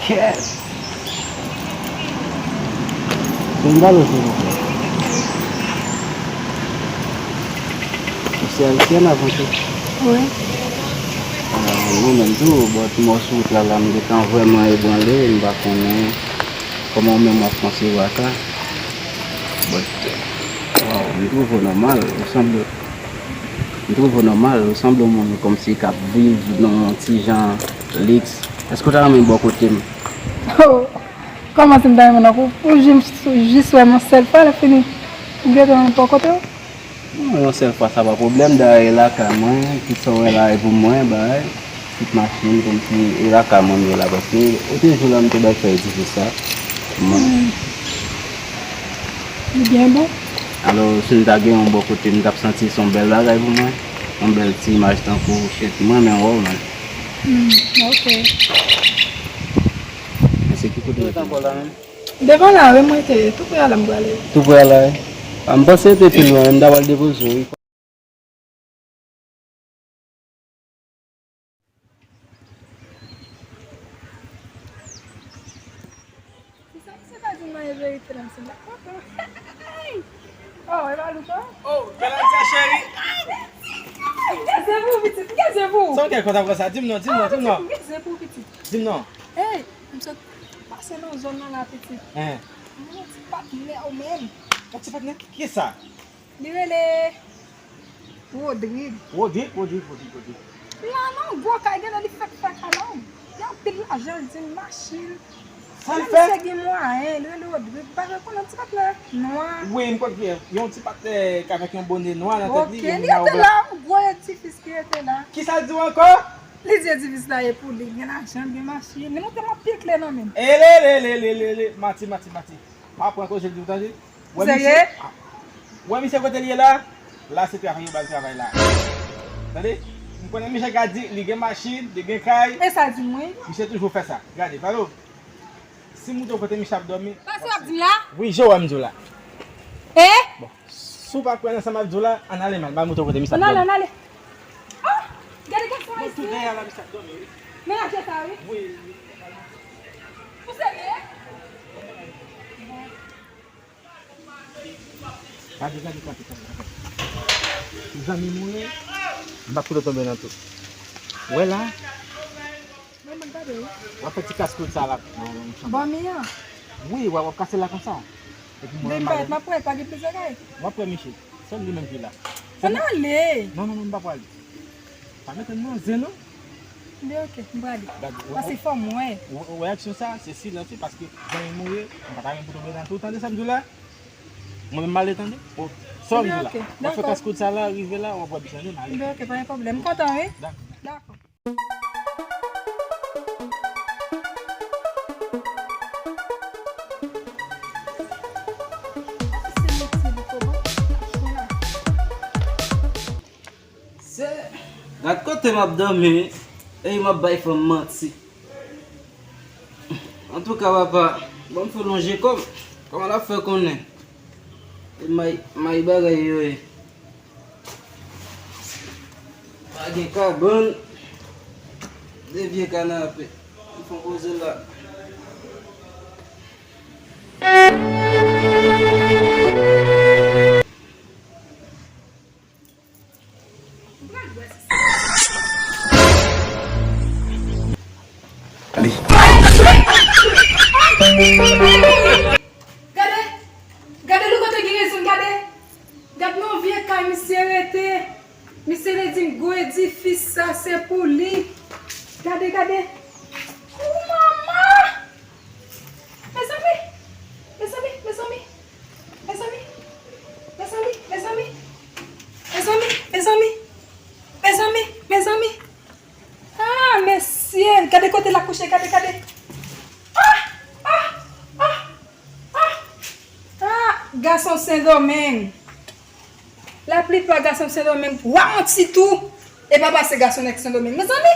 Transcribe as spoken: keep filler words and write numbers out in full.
Kèt! Fè m pale w silvouplè. Ou se ayisyèn avan tou? Wi. Ah, mwen menm tou, bon, ti mò sou wout la, la, m gentan vrèman ebranle, m pa konnen kòman ou menm w ap konsevwa sa. But, waw, m twouve w nòmal, ou sanble, m twouve w nòmal, ou sanble yon moun kòmsi k ap viv nan yon ti jan liks. Èske w ta renmen bò kote m? Oh, kòman si m ta renmen nan kou? Ou jis, jis wè m yon sèl fwa, lè fini ou gentan bò kote w? Non, yon sèl fwa sa pa pwoblèm, dayè e lakay mwen, tout sa w wè la e pou mwen, bay, tout machin, kòmsi e lakay mwen m ye la, paske ou te jwe la m te bay fè edifis sa pou mwen. Hmm. Li byen bon. Alò, si m ta gen yon bò kote m t ap santi se yon bèl bagay pou mwen, yon bèl ti imaj tankou, shit, mwen renmen wè w, man. Hmm, ok. Men se ki kote w rete ankò la menm? Devan la, wi, mwen te tou prè a la m prale. Tou prè a la, wi. A, m panse te pi lwen, m ta pral depoze w, wi. Se sa misye ta di m nan e verite la, misye pa kontan. Oh, e pa louko? Oh, bèl Alyssa cheri. Gen ze pou pitit, gen ze pou. Sa w gen kontan konsa? Di m non, di m non, di m non. Gen ze pou pitit. Di m non. Hey, m sot pase nan zòn nan la pitit. Hein. M wè yon ti patnè ou menm. Yon ti patnè? Kiyès sa? Li rele Rodrig. Rodrig, Rodrig, Rodrig, Rodrig. Li a nan gwo kay, genlè li fèk fè kay la. Li anpil lajan, li di m machin. Sa l fè? Misye gen mwayen, li rele Rodrig. Ou pa rekonèt ti patnè nwa? Wi, m konn kiyès. Yon ti patnè k avèk yon bone nwa nan tèt li, yon nwa blan. Ok, li rete la, yon gwo edifis ki rete la. Kisa l di w ankò? Li di edifis la e pou li, gen lajan, gen machin. Li montre m anpil kle nan men l. Ele, le, le, le, le, le, mati, mati, mati. Pa pran koze l di w tande. Wè misye, wè misye kote l ye la? La se travay yo ba l travay la. Tande? M konnen misye ka di li gen machin, li gen kay. E sa di mwen? Misye toujou fè sa. Gade, pale w. Si m montre w kote misye ap dòmi. Sa se w ap di m la? Wi, je w wè m di w la. E? Bon, si w pa kwè nan sa m ap di w la, ann ale, m al montre w kote misye ap dòmi. Ann ale, ann ale. Ah! Gade gason ayisyen. Mwen tou dèyè la, misye ap dòmi, wi. Menaje sa, wi. Wi, wi. Ou serye? Gade, gade, gade, gade, gade. Zanmi mwen, m ap kite w tonbe nan tou. Wè la. Mwen, mwen gade, wi. W ap fè ti kas kout sa la nan, nan chanm. Ban mi an. Wi, w ap, w ap kase la konsa. Epi mwen, men m parèt, m ap wè, pa gen plis bagay. W ap wè misye. Sèl li menm ki la. Ann ale. Non, non, non, m pa prale. Pa mete m nan zen, non. Li ok, m prale. Gade, w, pase fò m wè. W, w, reyaksyon sa, se silans, se paske zanmi m ou ye, m pa ta renmen pou tonbe nan tou, tande sa m di w la? Mwen menm m ale tande. O, sa w di la. Li ok, dakò. W ap fè kas kout sa la, rive la, w ap wè biten li, m ale. Li ok, pa gen pwoblèm. M kontan, wi. Dakò. Dakò. Se, gad kote m ap dòmi, wi. Ey, m ap bay fanm manti. Antouka, papa, ban m fè lonje kò m. Kòman l ap fè konnen? E may, may bagay yo ye. Pa gen kabann, de vye kanape. M fè poze la. Gade, gade lè kote gen rezon, gade. Gad nan vye kay misye rete. Misye vle di m gwo edifis sa se pou li. Gade, gade. Ou manman! Mezanmi! Mezanmi, mezanmi! Mezanmi! Mezanmi! Mezanmi! Mezanmi! Mezanmi! Mezanmi! Ah, mesye! Gade kote l ap kouche, gade, gade! Ah! Ah! Ah! Ah! Ah! Gason Sendomeng! Laplipa gason Sendomeng, wa manti tou! E pa pase gason nèg Sendomeng. Mezanmi!